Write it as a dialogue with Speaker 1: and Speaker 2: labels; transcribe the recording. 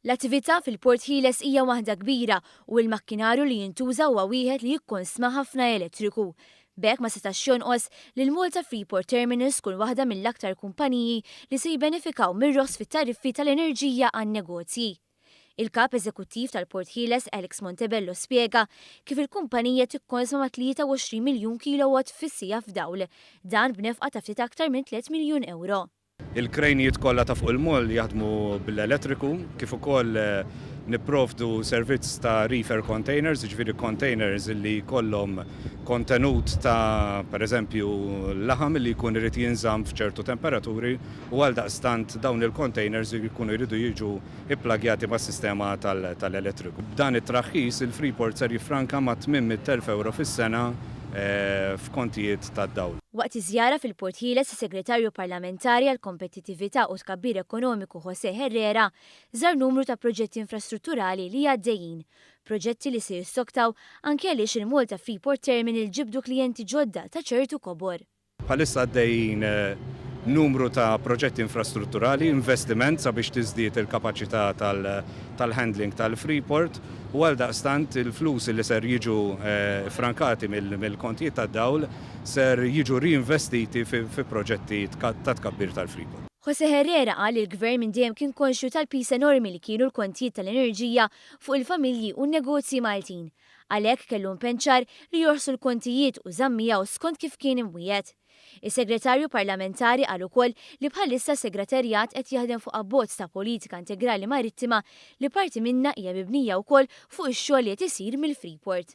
Speaker 1: L-attività fil-Port Ħieles hija waħda kbira u l-makkinarju li jintuża huwa wieħed li jikkonsma ħafna elettriku. B'hekk ma setax jonqos li l-Malta Freeport Terminals tkun waħda mill-aktar kumpaniji li se jibbenefikaw mir-roħs fit-tariffi tal-enerġija għan-negozji. Il-Kap Eżekuttiv tal-Port Ħieles Alex Montebello spjega kif il-kumpanija tikkonsma ma' 23 miljun kilowatt fis-siegħa f'dawl. Dan b'nefqa ta' ftit aktar minn 3 miljun ewro.
Speaker 2: Il-krejnijiet kollha ta' fuq il-moll jaħdmu bl-elettriku, kif ukoll nipprovdu servizz ta' reefer containers, jiġifieri containers li jkollhom kontenut ta' pereżempju laħam li jkun irid jinżamm f'ċertu temperaturi u għaldaqstant dawn il-containers jkunu jridu jiġu ipplaggjati mas-sistema tal-elettriku. B'dan it-traħħis il-Freeport ser jiffranka ma' 800,000 ewro fis-sena f'kontijiet tad-dawl.
Speaker 1: Waqt iż-żjara fil-Port Ħieles is-Segretarju Parlamentari għall-Kompetittività u Tkabbir Ekonomiku José Herrera żar numru ta' proġetti infrastrutturali li għaddejjin. Proġetti li se jissoktaw anke għaliex il-Malta Freeport Terminal ġibdu klijenti ġodda ta' ċertu kobor.
Speaker 2: Bħalissa għaddejjin numru ta' proġetti infrastrutturali, investiment sabiex tiżdied il-kapaċità tal-handling tal-Freeport u għaldaqstant il-flus li ser jiġu ffrankati mill-kontijiet tad-dawl ser jiġu riinvestiti fi proġetti ta' tkabbir tal-Freeport.
Speaker 1: José Herrera qal li l-Gvern minn dejjem kien konxju tal-piż enormi li kienu l-kontijiet tal-enerġija fuq il-familji u n-negozji Maltin. Għalhekk kellu impenn ċar li jorħsu l-kontijiet u żamm miegħu skont kif kien imwiegħed. Is-Segretarju Parlamentari qal ukoll li bħalissa s-Segraterjat qed jaħdem fuq abbozz ta' politika integrali marittima li parti minnha hija mibnija wkoll fuq ix-xogħol li qed isir mill-Freeport.